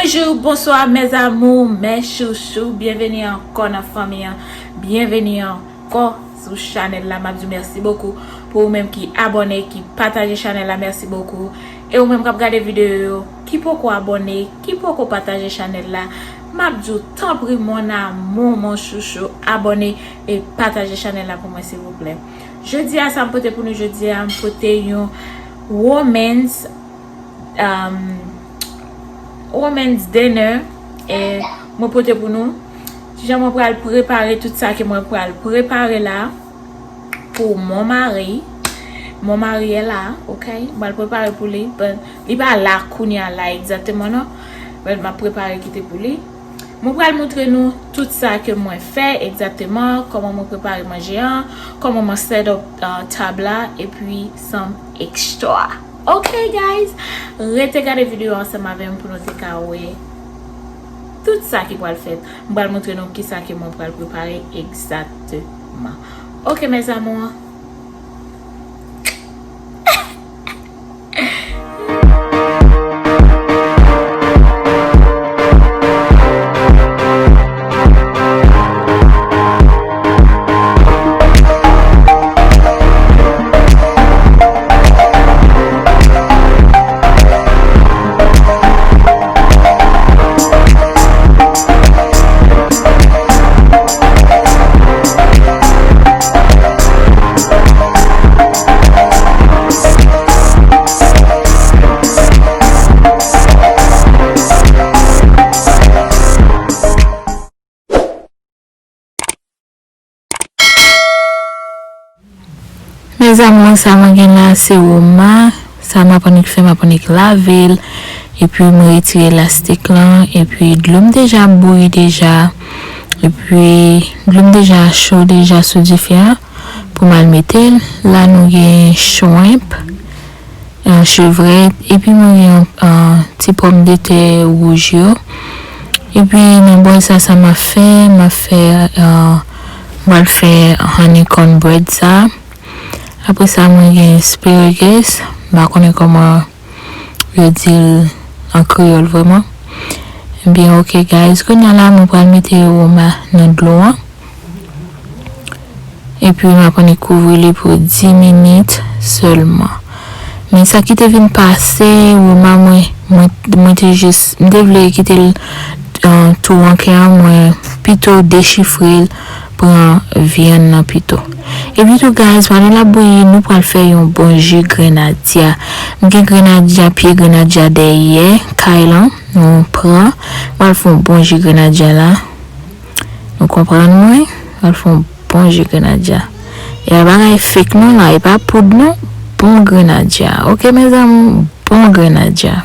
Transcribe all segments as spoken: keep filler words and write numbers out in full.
Bonjou, bonswa, mes amours, mes chouchous. Byenveni ankò nan fanmi an. Byenveni ankò sou chanèl la. M ap di w mèsi bokou pou ou menm ki abòne, ki pataje chanèl la. Mèsi bokou. E ou menm k ap gade videyo yo, ki poko abòne, ki poko pataje chanèl la, m ap di w tanpri, mon amour, mon chouchou, abòne e pataje chanèl la pou mwen, silvouplè. Jodi a, sa m pote pou nou jodi a, m pote yon women's, um, women's dinner. E mwen pote pou nou kijan mwen pral prepare tout sa ke mwen pral prepare la pou mon mari. Mon mari est là, ok? Mwen pral prepare pou li. Bon, li pa la kounye a la egzakteman, non. Bon, m ap prepare kite pou li. Mwen pral montre nou tout sa ke mwen fè egzakteman, kòman mwen prepare manje an, kòman mwen set up, uh, tab la, epi some extra. Ok, guys, rete gade videyo ansanm avè m pou nou te ka wè tout sa ki pral fèt. Mwen pral montre nou kisa ke mwen pral prepare egzakteman. Ok, mes amours. Mes amours, sa mwen gen la, se woma. Sa m ap annik fè, m ap annik lave l. Epi mwen retire elastik lan. Epi dlo m deja bouyi deja. Epi dlo m deja cho deja sou dife a pou m al mete l. La nou gen shrimp, euh, chevrèt, epi mwen gen, euh, ti pòmdetè wouj yo. Epi nan bòl sa, sa m ap fè, m ap fè, euh, m pral fè honey cornbread sa. Apre sa, mwen gen asparagus, m pa konnen kòman yo di l an kreyòl vrèman. Ebyen, ok, guys, kounye a la, mwen pral mete woma nan dlo an. Epi m ap annik kouvri li pou dis minit sèlman. Men sa ki te vin pase, woma mwen, mwen, mwen te jis, m te vle kite l, euh, tou an kè an, mwen pito dechifre l, pran vyann nan pito. Epi tou, guys, pandan l ap bouyi, nou pral fè yon bon ji grenadya. M gen grenadya, pye grenadya dèyè kay lan, nou pran, m pral fè yon bon ji grenadya la. Nou konprann mwen? Al fè yon bon ji grenadya. E pa bagay fake non la, e pa poud non. Bon grenadya. Ok, mes amours, bon grenadya.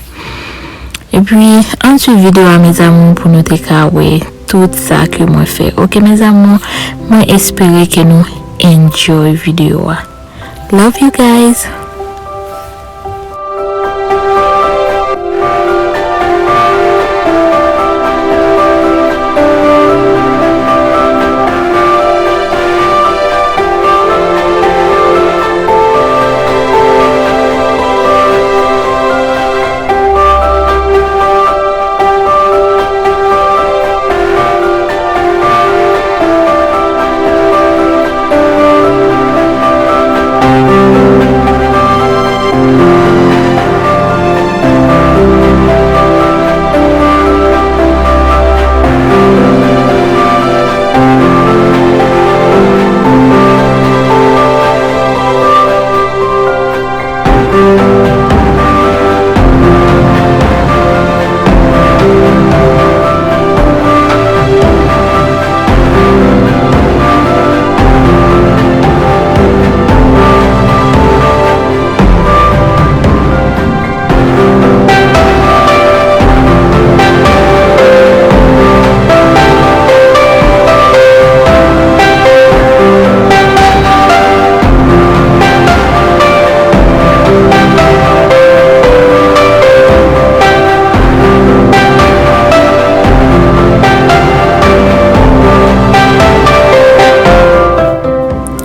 Epi, ann swiv videyo a, mes amours, pou nou te ka wè tout sa ke mwen fè. Ok, mes amours, mwen espere ke nou enjoy videyo a. Love you guys.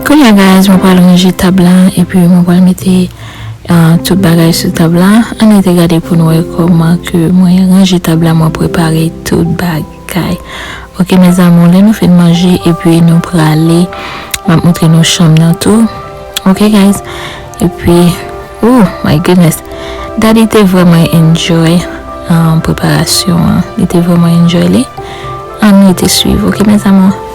Kounye a, guys, mwen pral ranje tab la, epi mwen pral mete ah, tout bagay sou tab la. Ann rete gade pou nou wè kòman ke mwen ranje tab la, mwen prepare tout bagay. Ok, mes amours, lè nou fin manje, epi nou prale, m ap montre nou chanm nan tou. Ok, guys? Epi, oh my goodness. Daddy te vrèman enjoy, ah, preparasyon an. Li te vrèman enjoy li. Ann rete swiv, ok, mes amours?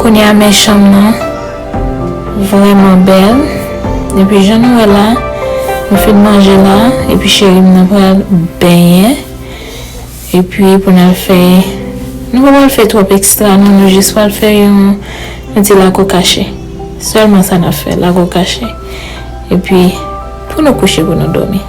Kounye a men chanm nan vrèman bèl. Epi jan nou wè la, nou fin manje la, epi cheri m nan pral benyen. Epi pou n al fè, nou pa pral fè twòp ekstra non, nou jis pral fè yon, yon ti lago kache. Sèlman sa n ap fè, lago kache. Epi pou nou kouche, pou nou dòmi.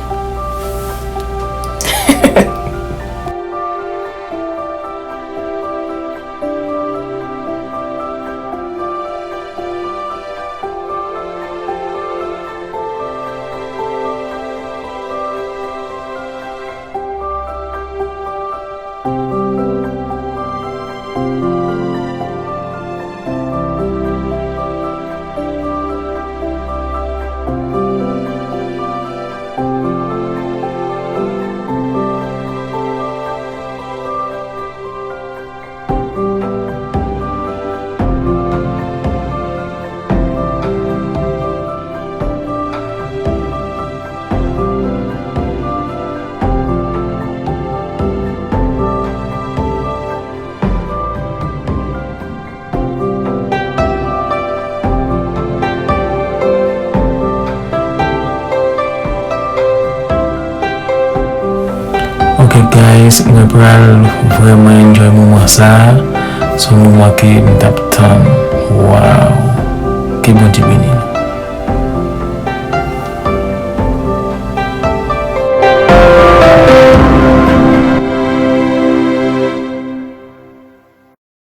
Ok guys, mwen pral vrèman enjoy moman sa a. Se yon moman ke m t ap tann. Wow. Ke Bondye beni.